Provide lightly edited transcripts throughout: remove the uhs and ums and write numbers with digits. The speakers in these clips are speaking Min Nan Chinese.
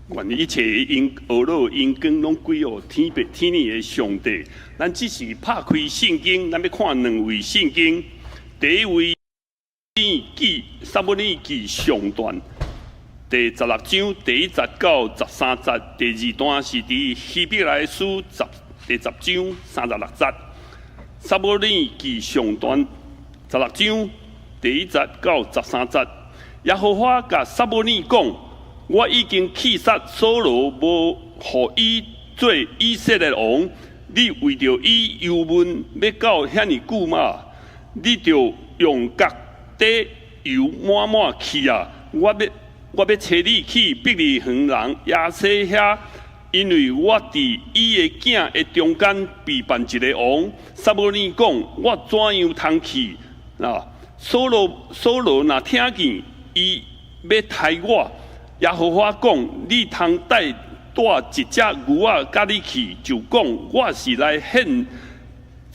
願一切榮耀榮光攏歸予天父天裡的上帝。咱這時拍開聖經，咱欲看兩位聖經。第一位記撒母耳記上傳第16章第一節到13節，第二段是佇希伯來書第十章36節。撒母耳記上傳十六章第一節到十三節，耶和華共撒母耳講：我已經棄殺掃羅，無予伊做以色列王。你為著伊憂悶，欲到遐爾久嗎？你著用角底油抹抹去啊！我欲差你去伯利恆人耶西遐，因為我佇伊的囝的中間備辦一个王。撒母耳講：我怎樣通去？啊！掃羅若聽見，伊欲刣我。耶和華講：你通帶一隻牛仔佮你去，就講我是來獻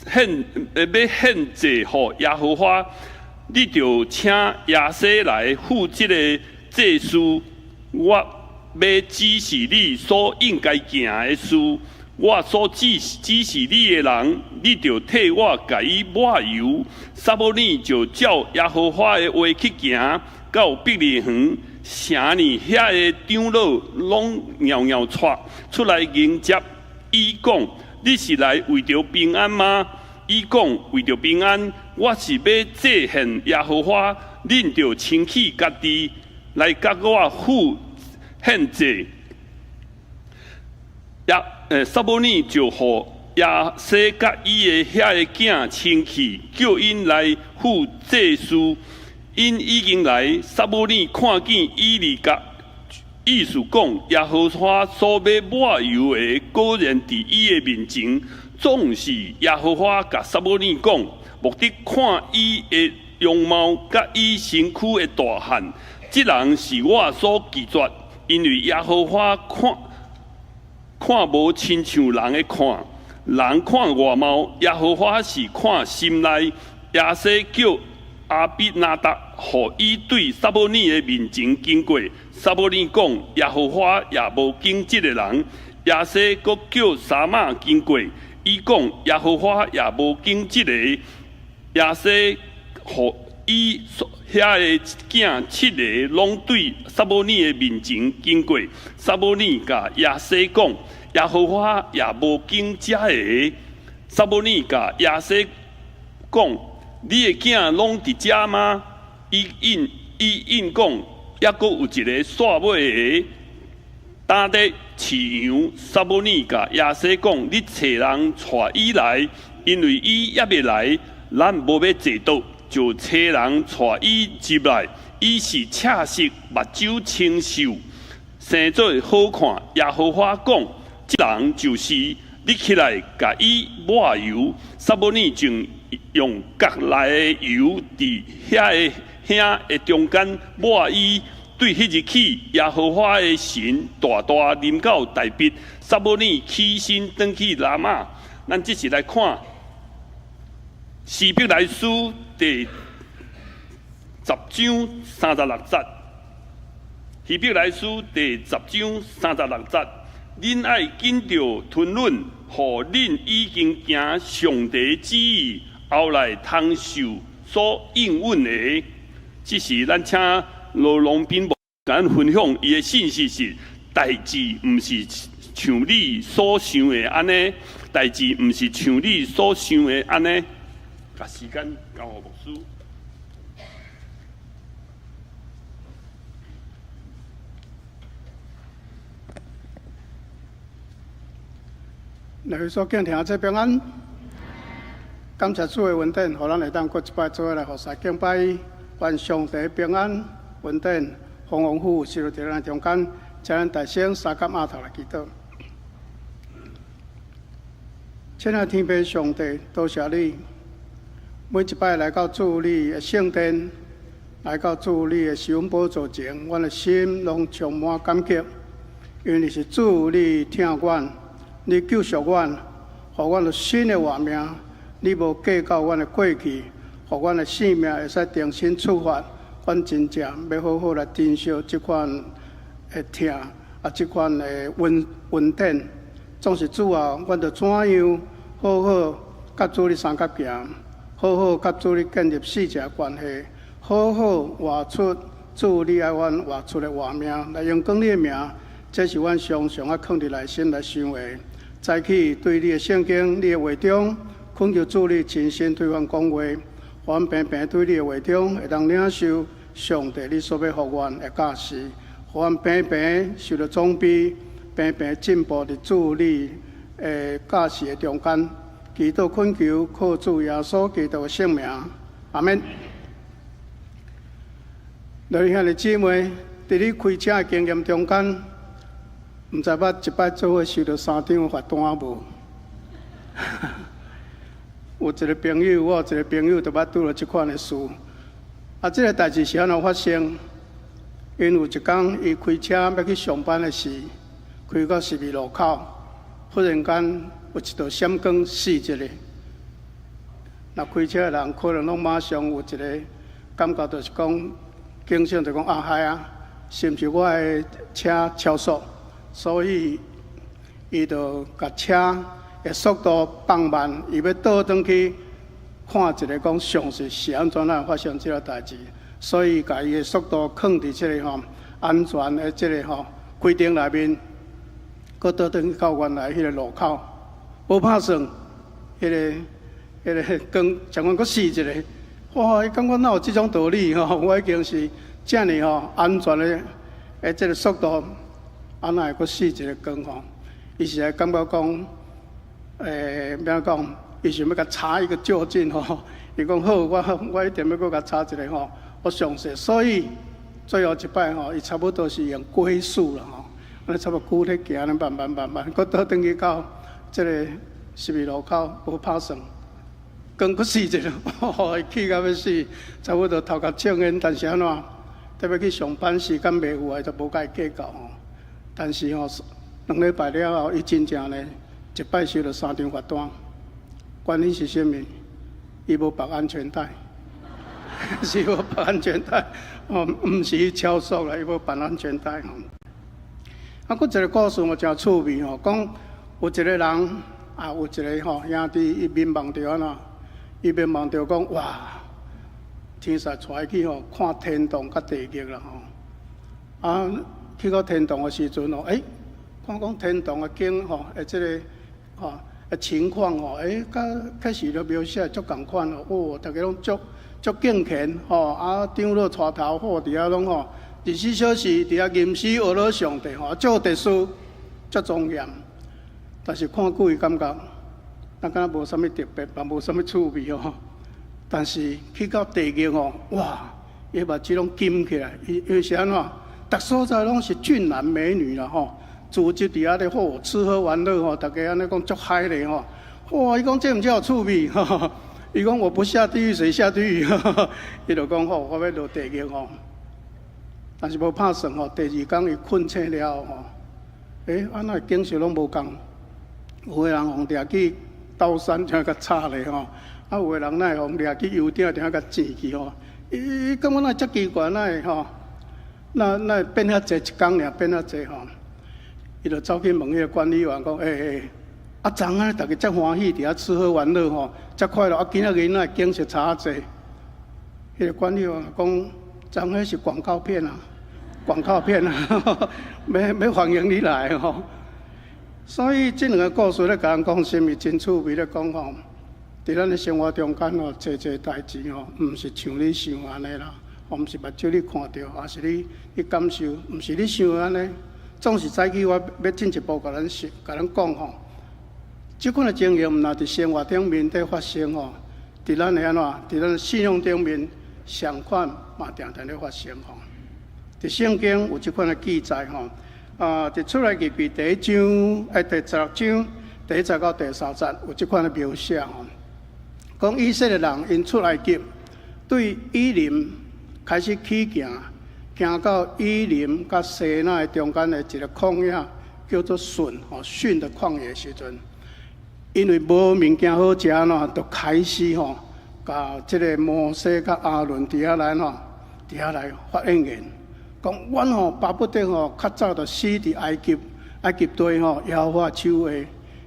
欲獻祭予耶和華。你著請耶西來赴這个祭司，我欲指示你所應該行的事。我所指示你的人，你著替我共伊抹油。撒母耳就照耶和華的話去行，到伯利恆城裡遐个長老攏枵枵跩出來迎接伊，講：你是來為著平安嗎？伊講：為著平安，我是欲祭獻耶和華，恁著清去家己來佮我赴獻祭。撒母耳就予耶西佮伊的遐个囝清去，叫𪜶來赴祭司。𪜶已經來，撒母耳看見以利甲意思講，耶和華所欲抹油的果然佇伊的面前。總是耶和華共撒母耳講，莫得看伊的容貌，佮伊身軀的大漢，這人是我所拒絕，因為耶和華看無親像人的看，人看外貌，耶和華是看心內。耶西叫亞比拿達，予伊對撒母耳的面前經過。撒母耳講：耶和華也無揀這个人。耶西閣叫沙瑪經過，伊講：耶和華也無揀這个。耶西予伊遐个囝七个攏對撒母耳的面前經過。撒母耳共耶西講：耶和華也無揀這个。撒母耳共耶西講：你的囝攏佇遮嗎？伊應講，猶閣有一个煞尾的，擔佇飼羊。撒母耳共耶西講：你差人帶伊來，因為伊猶未來，咱無欲坐倒，就差人帶伊入來。伊是赤色，目睭清秀，生做好看。耶和華講：這人就是你起來，共伊抹油。撒母耳就用角內的油，佇遐个兄的中間抹伊。對彼日起，耶和華的神大大臨到大衛。撒母耳起身轉去拉瑪。咱這時來看希伯來書第十章36節。希伯來書第十章三十六節，恁愛緊著吞忍，予恁已經行上帝旨意，後來通受所應允的。這時，咱請羅龍斌牧共咱分享伊的信息是：代誌毋是像你所想的按呢，代誌毋是像你所想的按呢。共時間交予牧師。內所敬聽者平安，感謝主的恩典，予咱會當閣一擺做伙來服侍敬拜伊，願上帝平安、恩典、豐豐富富，時佇咱中間，請咱大聲相佮囥頭來祈禱。親愛天父上帝，多謝你，每一擺來到主你的聖殿，來到主你的施恩寶座前，阮的心攏充滿感激，因為是主你疼阮，你救贖阮，予阮有新的活命。你無計較阮的過去，予阮的生命會使重新出發。阮真正欲好好來珍惜這款的疼，啊，這款的恩恩典，總是主啊，阮著怎樣好好佮主你相佮行，好好佮主你建立四者關係，好好活出主你愛阮活出的活命，來榮光你的名，這是阮常常啊囥佇內心來想的。早起對你的聖經、你的話中，懇求主你親身對阮講話，阮平平對你的話中會當領受上帝你所欲予阮的教示，予阮平平受到裝備，平平進步佇主你的教示的中間。祈禱懇求，靠主耶穌基督的聖名，阿們。來，兄弟姊妹，佇你開車的經驗中間，毋知捌一擺做伙收到三張罰單無？有一個朋友，我有一個朋友就捌拄著這款的事。啊，這個代誌是按怎發生？𪜶有一工，伊開車欲去上班的時，開到十字路口，忽然間有一道閃光死一下。若開車的人可能攏馬上有一個感覺，就是講警醒，就講啊，害啊，是毋是我的車超速？所以伊就共車的速度放慢，伊欲倒轉去看一下，講詳細是按怎樣發生這個代誌。所以共伊的速度囥佇這個吼安全的這個吼規定內面，閣倒轉去到原來彼個路口，無拍算，彼個光像講閣死一下，哇！伊感覺哪有這種道理吼？我已經是遮爾吼安全的這個速度，啊哪會閣死一個光吼？伊是來感覺講，欲按怎講？伊想欲共查一個究竟吼。伊講好，我一定欲閣共查一下吼。我詳細，所以最後一擺吼，伊差不多是用龜速啦吼，按呢差不多龜咧行，慢慢慢慢，閣倒轉去到這個十字路口，無拍算，光閣死一下，伊氣甲欲死，差不多頭殼衝煙，但是按怎？特別去上班時間袂有啊，就無共伊計較吼。但是吼，2禮拜了後，伊真正呢，一擺收著三張罰單，原因是啥物？伊無綁安全帶，是無綁安全帶，哦，毋是超速啦，伊無綁安全帶吼。啊，閣一個故事嘛誠趣味吼，講有一個人啊，有一個吼兄弟，伊眠夢著按怎？伊眠夢著講哇，天使帶伊去吼看天堂佮地獄啦吼。啊，去到天堂的時陣吼，欸，看講天堂的景吼，的這個吼的情況吼，欸，佮開始都描寫足仝款哦，哦，逐家攏足足敬虔吼，啊，長老帶頭好佇遐攏吼，24小時佇遐吟詩呵咾上帝吼，做特殊足莊嚴。但是看久伊感覺，那敢若無啥物特別，嘛無啥物趣味吼。但是去到地獄吼，哇，伊目睭攏金起來，因為是按怎？逐所在攏是俊男美女啦吼，組織佇遐咧好吃喝玩樂吼，逐家按呢講足 high 咧吼。哇！伊講這毋才有趣味，伊講我不下地獄誰下地獄？伊就講吼，我欲落地獄吼。但是無拍算吼，第二工伊睏醒了後吼，欸，啊哪會景色攏無仝？有的人予掠去刀山就共炒咧吼，啊有的人哪會予掠去油鼎就共煎去吼。伊感覺哪會遮奇怪，哪會吼？哪會變遐濟一工爾變遐濟吼？伊就走去問彼個管理員講：欸欸，啊昨昏逐家遮歡喜，佇遐吃喝玩樂吼，遮快樂，啊今仔日哪會景色差遮濟？彼個管理員講：昨昏是廣告片啊，廣告片啊，欲欲歡迎你來吼。所以這兩個故事咧，共人講啥物真趣味咧講吼，佇咱的生活中間吼，濟濟代誌吼，毋是像你想按呢啦，毋是目睭你看著，抑是你感受，毋是你想按呢。總是早起我欲進一步共咱說，共咱講吼，這款的情形毋但佇生活頂面佇發生吼，佇咱的按怎？佇咱信仰頂面相款嘛，定定咧發生吼。佇聖經有這款的記載吼。啊！佇出埃及記第一章，哎，第16章第一節到第三節有這款的描寫吼。講以色列人𪜶出埃及，對以琳開始起行，行到以琳佮西奈中間的一個曠野，叫做汛吼汛的曠野時陣，因為無物件好食喏，就開始吼，共這個摩西佮亞倫佇遐來喏，佇遐來發怨言，講阮吼巴不得吼較早就死佇埃及，埃及地吼耶和華手下，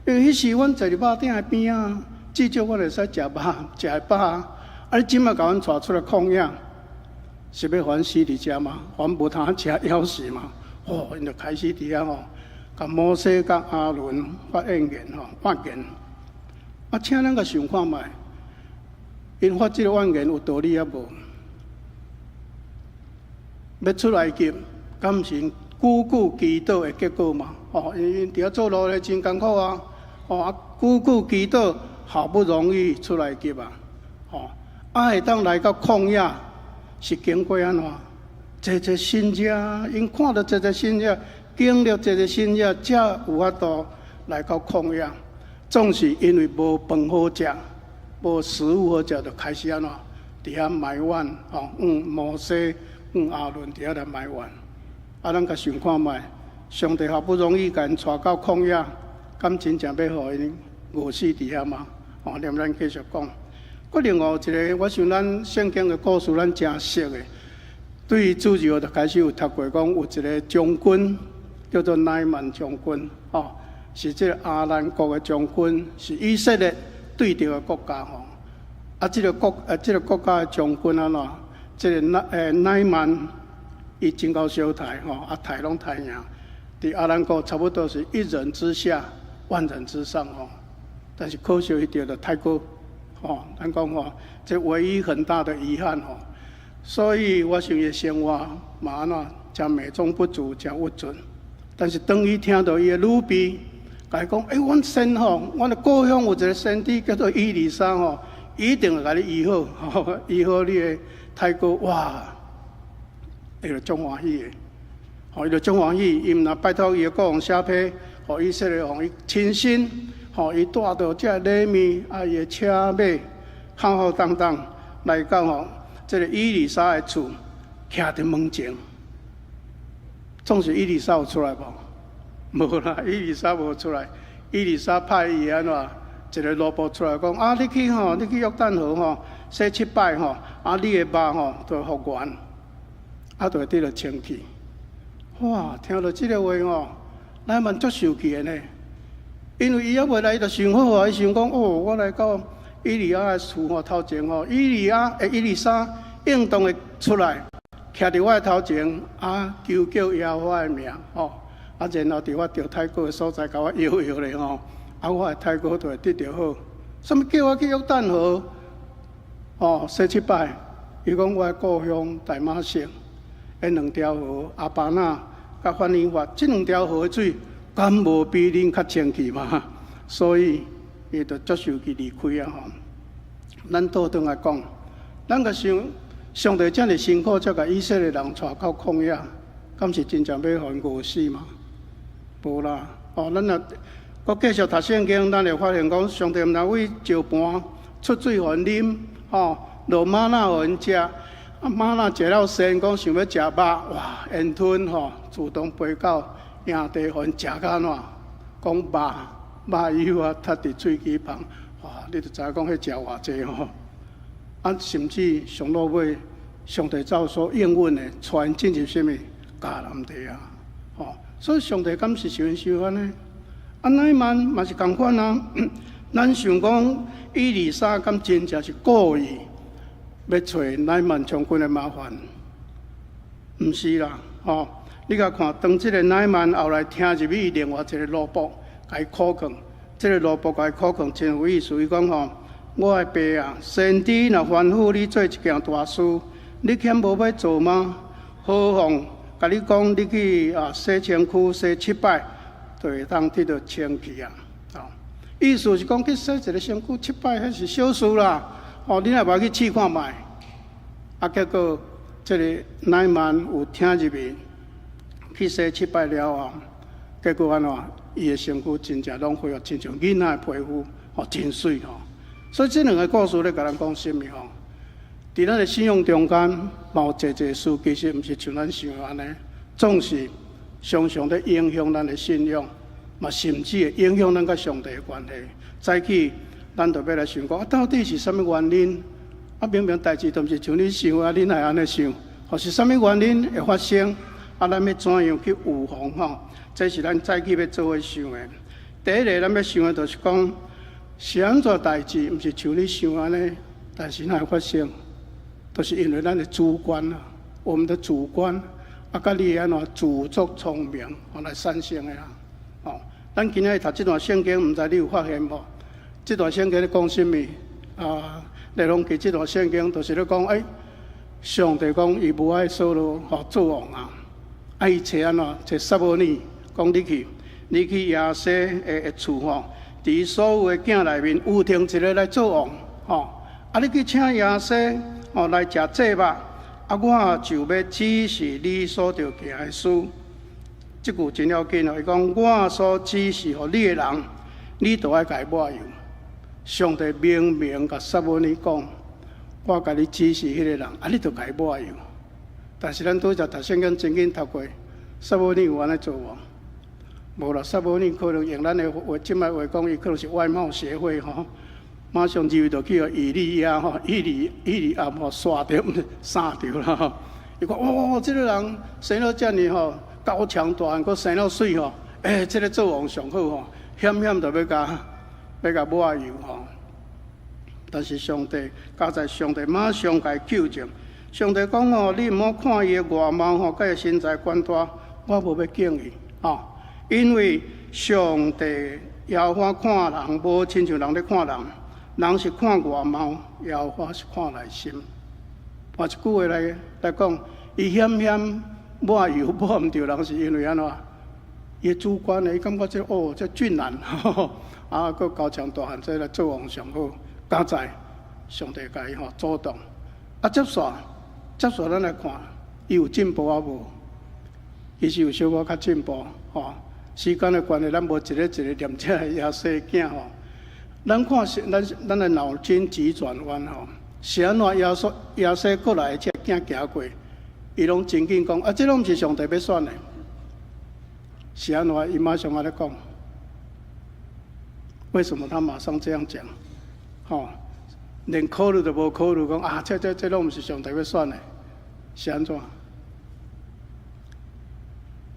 因為彼時阮坐佇肉鼎的邊仔，至少阮會使食肉，食會飽啊！啊，你這馬共阮帶出來曠野，是欲予阮死佇遮嗎？阮無通食枵死嗎？哦，𪜶就開始佇遐吼，共摩西佮亞倫發怨言吼，怨言。啊，請咱共想看覓，𪜶發這个怨言有道理抑無？欲出埃及，敢毋是久久祈禱的結果嘛？哦，因為𪜶佇遐做奴隸真艱苦啊！哦，啊，久久祈禱，好不容易出埃及啊！哦，啊，會當來到曠野，是經過按怎？濟濟神跡，𪜶看著濟濟神跡，經歷濟濟神跡，才有法度來到曠野。總是因為無飯好食，無食物好食，就開始按怎？佇遐埋怨，吼，怨摩西，怨亞倫佇遐來埋怨。啊，咱共想看覓，上帝好不容易共𪜶帶到曠野，敢真正欲予𪜶餓死佇遐嗎？吼，連咱繼續講。閣另外有一個，我想咱聖經的故事咱誠熟的，對主日學就開始有讀過，講有一個將軍叫做乃縵將軍，吼，是這個亞蘭國的將軍，是以色列對著的國家吼。啊，這個國家的將軍按怎？這個乃縵，伊真夠相刣吼，啊刣攏刣贏。佇亞蘭國差不多是一人之下，萬人之上吼。但是可惜伊著著太過，吼，咱講吼，這唯一很大的遺憾吼。所以我想伊生活嘛按怎，誠美中不足，誠鬱卒。但是當伊聽著伊的女婢，共伊講，欸，阮先吼，阮的故鄉有一個先知叫做以利沙吼，一定會共你醫好，吼，醫好你的胎膏，哇，伊就足歡喜的，吼，伊就足歡喜，伊毋但拜託伊的國王寫批，予以色列王伊親身，吼，伊帶著這個禮物，啊，伊的車馬，浩浩蕩蕩來到吼，這個以利沙的厝，徛佇門前。總是以利沙有出來無？無啦，以利沙無出來。以利沙派伊按怎一個奴僕出來講：啊，你去吼，你去約旦河吼，洗七擺吼，啊，你的肉吼就會復原，啊，就會得著清氣。哇，聽著這個話吼，乃縵足受氣的呢。因為伊猶未來，伊就想好啊，伊想講：哦，我來到以利亞的厝吼頭前吼，以利亞的以利沙應當會出來，徛佇我的頭前，啊，求叫耶和華的名吼，啊，然後佇我著胎膏的所在共我搖搖咧吼，啊，我的胎膏就會得著好。啥物叫我去約旦河？哦，洗七擺。伊講我的故鄉大馬色，彼兩條河亞巴那佮法尼法，這兩條河的水，敢無比恁較清氣嗎？所以伊就足受氣離開啊！吼，咱倒轉來講，咱共想上帝遮爾辛苦，才共以色列人帶到曠野，敢是真正欲予𪜶餓死嗎？無啦！哦，咱若閣繼續讀聖經，咱會發現講，上帝毋但為石磐出水予𪜶啉，吼，落嗎哪予𪜶食，啊嗎哪食了仙，講想欲食肉，哇，煙吞吼，自動飛到營地，予𪜶食甲按怎？講肉肉油啊，塞佇喙齒旁，哇！你就知影講彼食偌濟吼。啊，甚至上落尾，上帝照所應允的，帶𪜶進入啥物迦南地啊！吼，所以上帝敢是像𪜶想按呢？啊，乃縵嘛是仝款啊。咱想講以利沙敢真正是故意欲揣乃縵將軍的麻煩？毋是啦，吼！你共看，當這個乃縵後來聽入去另外一個奴僕共伊苦勸，這個奴僕共伊苦勸真有意思，伊講吼：我的爸啊，先知若吩咐你做一件大事，你敢無欲做嗎？何況共你講，你去啊洗身軀洗七擺，就會當得著清氣啊！哦，意思是講去洗一个身軀七擺，彼是小事啦。哦，你若無去試看覓？啊，結果這個乃縵有聽入去，去洗七擺了後，結果按怎？伊的身軀真正攏恢復親像囡仔的皮膚，哦，真媠吼。所以這兩个故事咧，共咱講啥物吼？佇咱的信仰中間，嘛有濟濟事，其實毋是像咱想的按呢，總是常常咧影響咱的信仰，嘛甚至會影響咱佮上帝的關係。早起，咱就欲來想講，啊，到底是啥物原因？啊，明明代誌都毋是像你想啊，你哪會按呢想？或是啥物原因會發生？啊，咱欲怎樣去預防吼？這是咱早起欲做伙想的。第一个，咱欲想的就是講，是按怎代誌，毋是像你想按呢，但是哪會發生？就是因為咱的主觀啊，我們的主觀啊，佮你按怎自作聰明，吼來產生的啦。吼，咱今仔日讀這段聖經，毋知你有發現無？這段聖經咧講啥物？啊，內容記這段聖經就是咧講，欸，上帝講伊無愛掃羅予做王啊，啊伊揣按怎？揣撒母耳，講你去，你去耶西的厝吼，佇伊所有的囝內面預定一个來做王，吼，啊你去請耶西吼來食祭肉，啊我就欲指示你所著行的事。這句真要緊哦，伊講我所指示予你的人，你著愛共伊抹油。上帝明明共撒母耳講，我共你指示彼个人，啊，你著共伊抹油。但是咱拄才讀聖經真緊讀過，撒母耳有按呢做無？無啦，撒母耳可能用咱的話，這擺話講，伊可能是外貌協會吼，馬上入去就去予以利亞吼，以利押吼刷著，毋是殺著啦吼。伊講哦，這个人生了遮爾吼高強大漢，閣生了媠吼，欸，這个做王上好吼，險險就欲共欲共抹油吼。但是上帝，佳哉上帝馬上共伊糾正。上帝講吼，你毋好看伊的外貌吼，佮伊身材懸大，我無欲揀伊吼，因為上帝耶和華看人，無親像人咧看人，人是看外貌，耶和華是看內心。換一句話來講，伊險險抹油抹毋著人，是因為按怎？伊主觀的，伊感覺這哦，這俊男，啊，閣高強大漢，這來做王上好。佳哉上帝共伊吼阻擋。啊，接續接續，咱來看，伊有進步抑無？其實有小可較進步，吼。時間的關係，咱無一个一个念這个耶西囝吼。咱看是咱的腦筋急轉彎吼，是按怎耶穌耶西過來這囝行過，伊攏真緊講啊，這攏毋是上帝欲選的。是按怎？伊馬上按呢講。為什麼他馬上這樣講？吼，連考慮都無考慮，講啊，這攏毋是上帝欲選的，是按怎？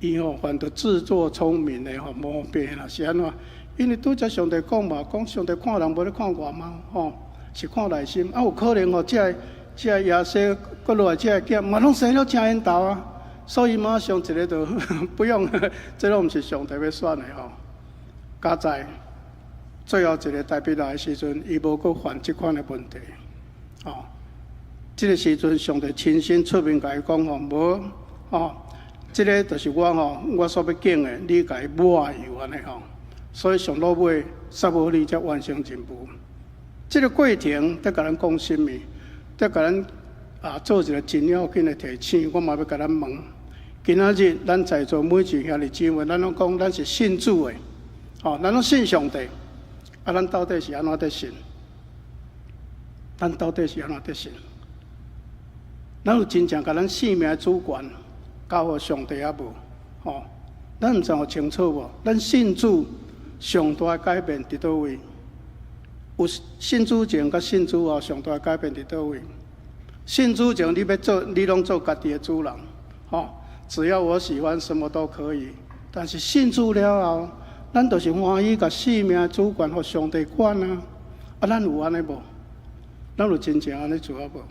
伊吼犯著自作聰明的吼毛病啦，是按怎？因為拄才上帝講嘛，講上帝看人無咧看外貌，吼，是看內心。啊，有可能吼，這个耶西閣落來這个囝嘛，攏生了誠緣投啊，所以馬上一个就不用，這攏毋是上帝欲選的吼。佳哉最後一个大衛來的時陣，伊無閣犯這款的問題，吼。這个時陣，上帝親身出面共伊講吼，無吼，這个就是我吼，我所欲揀的，你共伊抹油按呢吼。所以上落尾，撒母耳才完成任務。這个過程佇共咱講啥物？佇共咱啊做一个真要緊的提醒，我嘛欲共咱問。今仔日咱在座每一兄弟姊妹，咱攏講咱是信主的，吼，咱攏信上帝。啊，咱到底是按怎佇信？咱到底是按怎佇信？咱有真正共咱生命的主權交予上帝抑無？吼，咱毋知有清楚無？咱信主上大的改變佇佗位？有信主前佮信主後上大的改變佇佗位？信主前你欲做，你攏做家己的主人，吼，只要我喜歡，什麼都可以。但是信主了後，咱就是歡喜共生命主權予上帝管啊！啊，咱有按呢無？咱有真正按呢做抑無？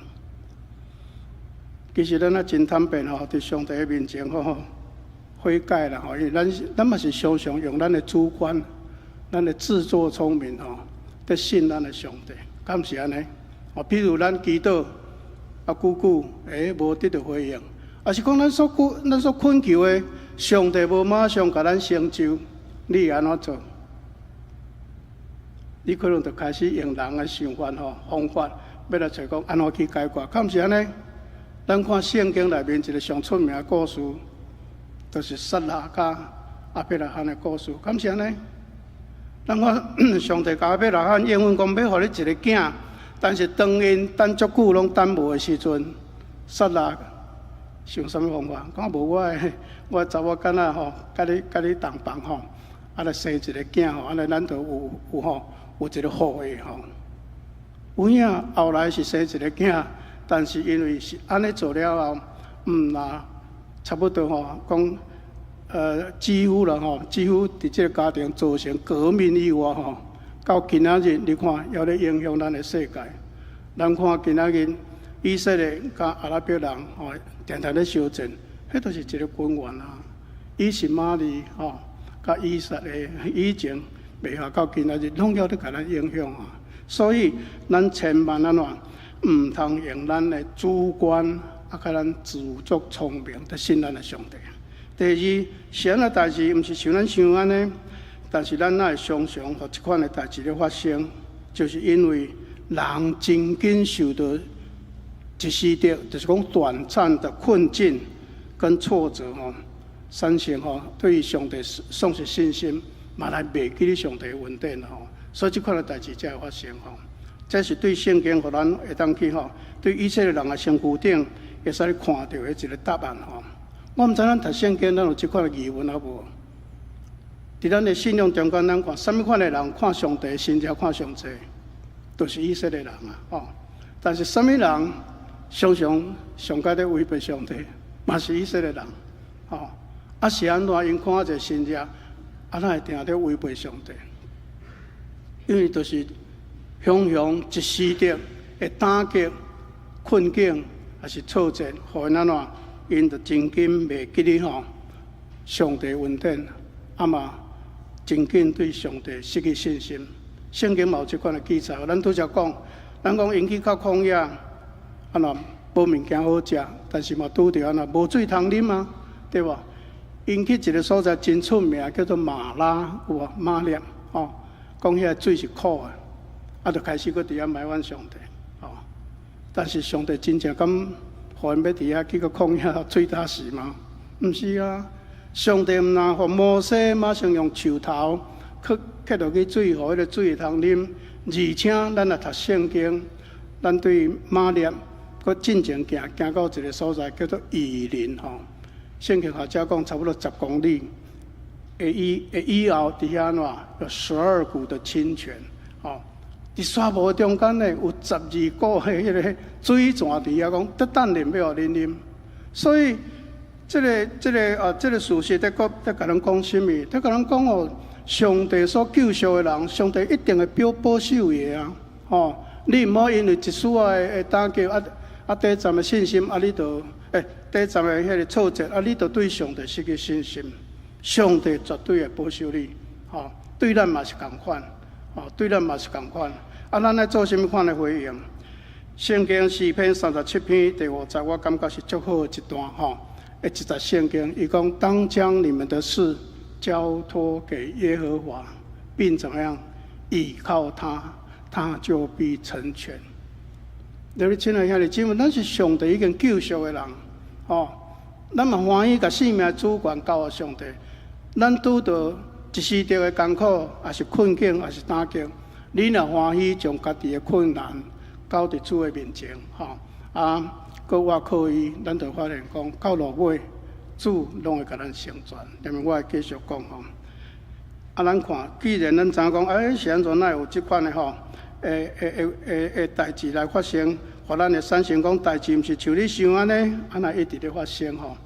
其實咱也真坦白吼，佇上帝的面前吼悔改啦吼，因為咱嘛是常常用咱的主觀、咱的自作聰明吼，佇信咱的上帝，敢是按呢？哦，比如咱祈禱啊，久久欸無得著回應，抑是講咱所懇求的，上帝無馬上共咱成就，你會按怎做？你可能就開始用人的想法吼方法，欲來揣講按怎去解決，敢是按呢？咱看聖經內面一个上出名的故事，就是撒拉佮亞伯拉罕的故事，敢是按呢？咱看上帝共亞伯拉罕應允講，欲予你一个囝，但是當𪜶等足久攏等無的時陣，撒拉想啥物方法？講無我的查某囡仔吼，佮你同房吼，啊來生一个囝吼，按呢咱就有吼有一个後裔吼。有影後來是生一个囝，但是因為是按呢做了後，毋若差不多吼，講幾乎啦吼，幾乎佇這個家庭造成革命以外吼，到今仔日你看，猶咧影響咱的世界。咱看今仔日以色列佮阿拉伯人吼，定定咧相戰，彼都是一個根源啊。以實瑪利吼，佮以撒的以前袂下到今仔日，攏猶咧共咱影響啊。所以咱千萬按怎，毋通用咱的主觀啊，佮咱自作聰明來信咱的上帝。第二，是按怎代誌，毋是像咱想按呢，但是咱若會常常予這款的代誌咧發生，就是因為人真緊受到一時的，就是講短暫的困境跟挫折吼，產生吼對上帝喪失信心，嘛來袂記得上帝恩典吼，所以這款的代誌才會發生吼。這是對聖經予咱會當去吼，對以色列人的身軀頂會使看著的一個答案吼。我毋知咱讀聖經，咱有這款的疑問抑無？佇咱的信仰中間，咱看啥物款的人看上帝神蹟看上濟，都是以色列人啊！吼，但是啥物人常常上蓋咧違背上帝，嘛是以色列人，吼。啊是按怎𪜶看一個神蹟，啊哪會定咧違背上帝？因為就是常常一時的的打擊、困境，抑是挫折，予𪜶按怎？𪜶就真緊袂記得吼上帝恩典，啊嘛真緊對上帝失去信心。聖經嘛有這款的記載，咱拄才講，咱講𪜶去到曠野，啊若無物件好食，但是嘛拄著按怎無水通啉啊，對無？𪜶去一個所在真出名，叫做瑪拉，有無？瑪列吼，講遐個水是苦的，啊，就開始閣佇遐埋怨上帝，吼。但是上帝真正敢予𪜶欲佇遐去閣曠野喙焦死嗎？毋是啊，上帝毋若予摩西馬上用樹頭去刻落去水，予彼個水會通啉。而且咱若讀聖經，咱對瑪列閣進前行行到一個所在叫做以琳吼。聖經學者講差不多10公里，的以後佇遐按怎有12股的清泉，吼。佇沙漠中間呢，有十二股的彼個水泉佇遐講，佇等恁欲予恁啉。所以，這個事實在閣在共咱講啥物？在共咱講哦，上帝所救贖的人，上帝一定會保保守伊的啊！吼，你毋好因為一絲仔的打擊啊啊短暫的信心啊，你就短暫的彼個挫折啊，你就對上帝失去信心。上帝絕對會保守你，吼，對咱嘛是仝款，吼，對咱嘛是仝款。啊，咱愛做啥物款的回應？聖經詩篇37篇第五節，我感覺是足好的一段吼。一節聖經，伊講：當將你們的事交託給耶和華，並怎麼樣倚靠他，他就必成全。你親愛兄弟姊妹，咱是上帝已經救贖的人，吼，咱嘛歡喜共性命主權交予上帝。咱拄著一時的艱苦，抑是困境，抑是打擊，你若歡喜將家己的困難交佇主的面前，吼啊，閣倚靠伊，咱就發現講到落尾，主攏會共咱成全。下面我會繼續講吼。啊，咱看，既然咱知影講，欸，是按怎哪會有這款的吼，的代誌來發生，予咱會產生講代誌毋是像你想按呢，按呢一直咧發生吼。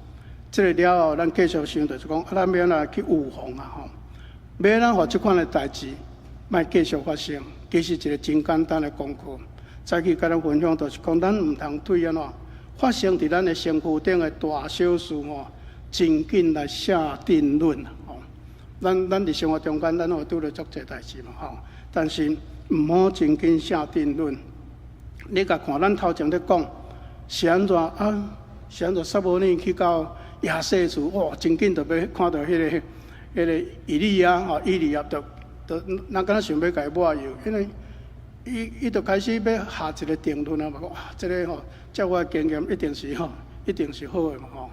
這個了後，咱繼續想就是講，啊，咱欲按怎去預防啊吼？欲按怎予這款的代誌莫繼續發生？其實一個真簡單的功課。早起共咱分享，就是講，咱毋通對按怎發生佇咱的身軀頂的大小事吼，真緊來下定論吼。咱佇生活中間，咱會拄著足濟代誌嘛吼。但是毋好真緊下定論。你共看，咱頭前咧講是按怎啊？是按怎撒母耳去到耶西厝，哇！真緊就欲看著彼個以利亞吼，以利亞就咱敢若想欲共伊抹油，因為伊就開始欲下一個定論啊嘛，講啊，這個吼，照我的經驗，一定是吼，一定是好的嘛吼。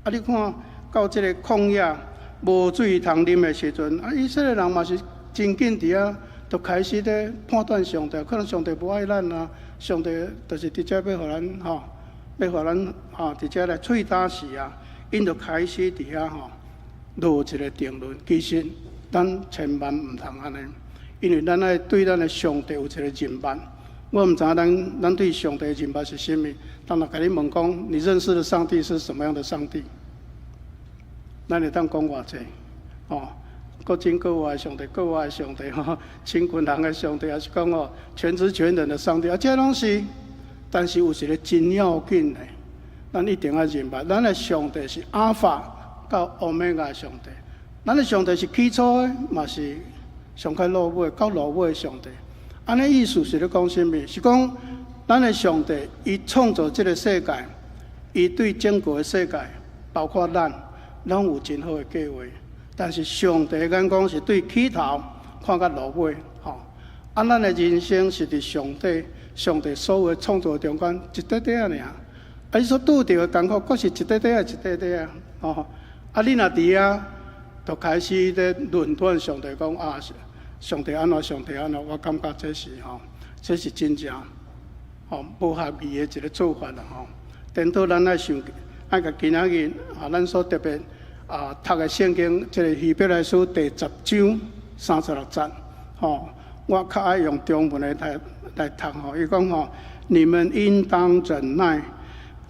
啊，你看到這個曠野無水通啉的時陣，啊，以色列人嘛是真緊佇遐，就開始咧判斷上帝，可能上帝無愛咱啊，上帝就是佇遮欲予咱吼，欲予咱吼佇遮來喙焦死啊，𪜶就開始佇遐吼落一個定論。其實咱千萬毋通按呢，因為咱愛對咱的上帝有一個認捌，我毋知影咱對上帝認捌是啥物。當若共你問講，你認識的上帝是什麼樣的上帝？咱會當講偌濟？哦，閣真閣活的上帝，閣活的上帝，吼，親近人的上帝，抑是講哦，全知全能的上帝，啊，這攏是。但是有一個真要緊的，咱一定愛認捌，咱的上帝是阿法佮歐米伽的上帝。咱的上帝是起初的，嘛是上較落尾到落尾的上帝。按呢意思是咧講啥物？是講咱的上帝，伊創造這個世界，伊對整個的世界，包括咱，攏有真好的計劃。但是上帝眼光是對起頭看到落尾，吼。啊，咱的人生是佇上帝所有創造中間一塊塊仔爾。啊，伊所拄著的艱苦，閣是一塊塊仔一塊塊仔，吼。啊，你若佇遐，就開始咧論斷上帝講啊，上帝按怎，上帝按怎，我感覺這是吼，這是真正吼無合理的一個做法啦吼。顛倒咱愛想，愛共今仔日啊，咱所特別啊讀的聖經，這個希伯來書第十章三十六節，吼，我較愛用中文來讀吼。伊講吼，你們應當忍耐，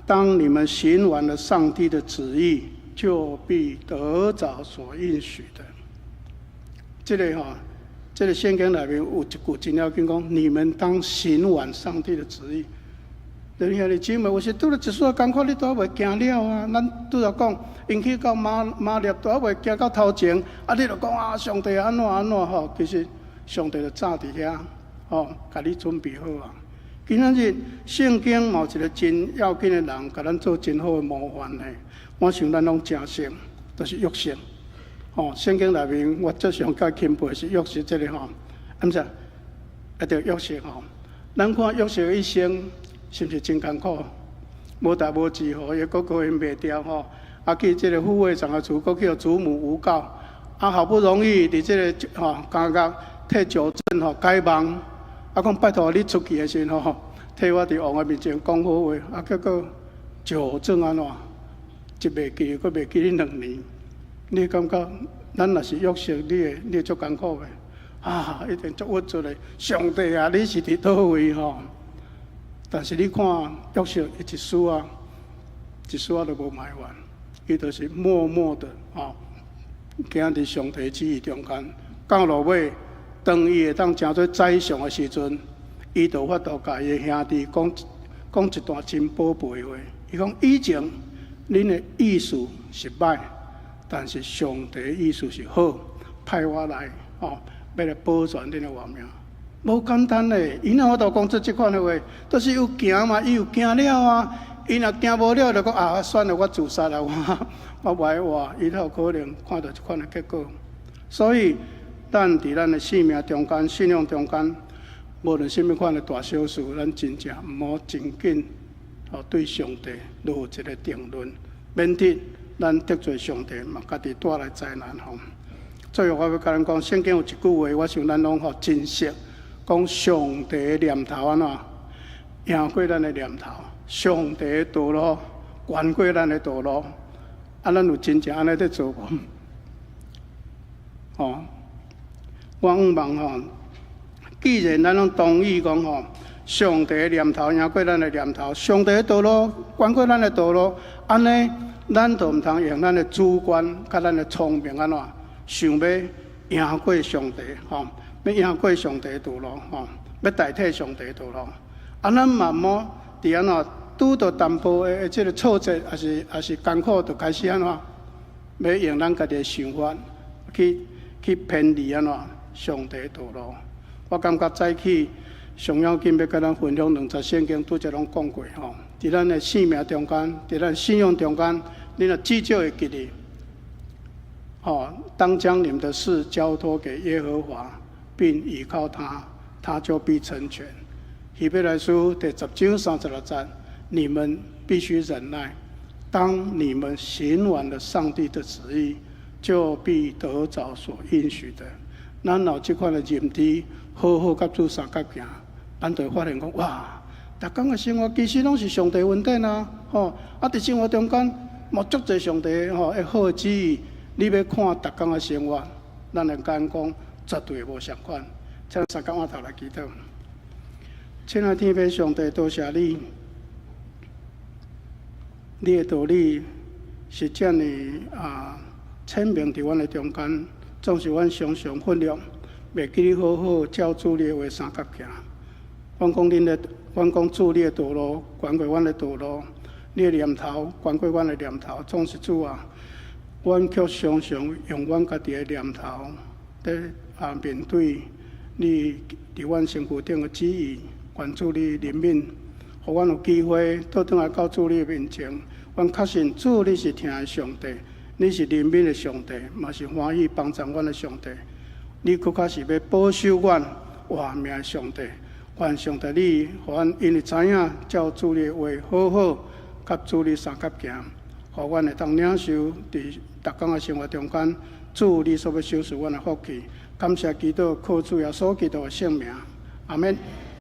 當你們行完了上帝的旨意，就必得著所應許的。這個吼，這個聖經內面有一句真要緊，講你們當行完上帝的旨意。弟兄姊妹，有時拄著一絲仔艱苦，你都猶未行了啊！咱拄著講，𪜶去到馬馬列都猶未行到頭前，啊，你就講啊，上帝按怎按怎吼？其實上帝就早佇遐，吼，共你準備好啊。今仔日聖經嘛有一個真要緊的人，共咱做真好的模範的。我想咱攏誠熟，就是約瑟。吼，聖經內面我最上較欽佩是約瑟這個吼，啊毋是，啊對約瑟吼。咱看約瑟一生是毋是真艱苦？無代無誌吼，伊哥哥𪜶賣掉吼，啊去這個護衛長的厝，閣去予主母誣告，啊好不容易佇這個吼監獄替酒政吼解夢，啊講拜託你出去的時陣吼，替我佇王的面前講好話，啊結果酒政按怎？一袂記，閣袂記你2年，你感覺咱若是約瑟，你會足艱苦袂？啊，一定足鬱卒的。上帝啊，你是佇佗位吼？但是你看約瑟，伊一絲仔，一絲仔都無埋怨，伊就是默默的吼，行佇上帝旨意中間，到落尾，當伊會當成做宰相的時陣，伊就有法度共伊的兄弟講講一段真寶貝話。伊講以前恁的意思是歹，但是上帝的意思是好，派我來吼，欲來保全恁的活命。無簡單嘞，伊若有法度講出這款的話，就是有行嘛，伊有行了啊。伊若行無了，就講啊，算了，我自殺啦，我無愛活，伊才有可能看著這款的結果。所以，咱佇咱的生命中間、信仰中間，無論啥物款的大小事，咱真正毋好真緊哦，對上帝落一個定論，免得咱得罪上帝嘛，家己帶來災難吼。最後，我欲共咱講，聖經有一句話，我想咱攏吼真熟，講上帝的念頭按怎贏過咱的念頭，上帝的道路懸過咱的道路，啊，咱有真正按呢佇做無？吼，我向望吼，既然咱攏同意講吼，上帝的念頭贏過咱的念頭，上帝的道路懸過咱的道路，按呢，咱就毋通用咱的主觀佮咱的聰明按怎想欲贏過上帝吼，欲贏過上帝的道路吼，欲代替上帝的道路。啊，咱嘛毋好佇按怎拄著淡薄的這個挫折，抑是艱苦，就開始按怎欲用咱家己的想法去偏離按怎上帝的道路。我感覺早起上要緊欲共咱分享兩節聖經，拄才攏講過吼。佇咱的生命中間，佇咱信仰中間，你若至少會記得，吼，當將你們的事交託給耶和華，並倚靠他，他就必成全。希伯來書第十章三十六節，你們必須忍耐，當你們行完了上帝的旨意，就必得著所應許的。咱有這款的認知，好好佮主相佮行，咱就會發現講，哇，逐工的生活其實攏是上帝恩典啊！吼，啊，佇生活中間，嘛足濟上帝吼會好的旨意，你欲看逐工的生活，咱會敢講絕對無相款。請三甲倚頭來祈禱。親愛天父上帝，多謝你，你的道理是遮爾鮮明佇阮的中間，總是阮常常忽略，袂記得好好照主你的話相佮行。阮講恁的，阮講主你的道路，懸過阮的道路，你的念頭懸過阮的念頭，總是主啊，阮卻常常用阮家己的念頭，佇面對你佇阮身軀頂的旨意。願主你憐憫，予阮有機會倒轉來到主你的面前。阮確信主你是疼的上帝，你是憐憫的上帝，嘛是歡喜幫助阮的上帝。你閣較是欲保守阮活命的上帝。願上帝你，予阮因為知影照主你的話好好，佮主你相佮行，予阮會當領受佇逐工的生活中間，主你所欲賞賜阮的福氣。感謝基督，靠主耶穌基督的聖名，阿們。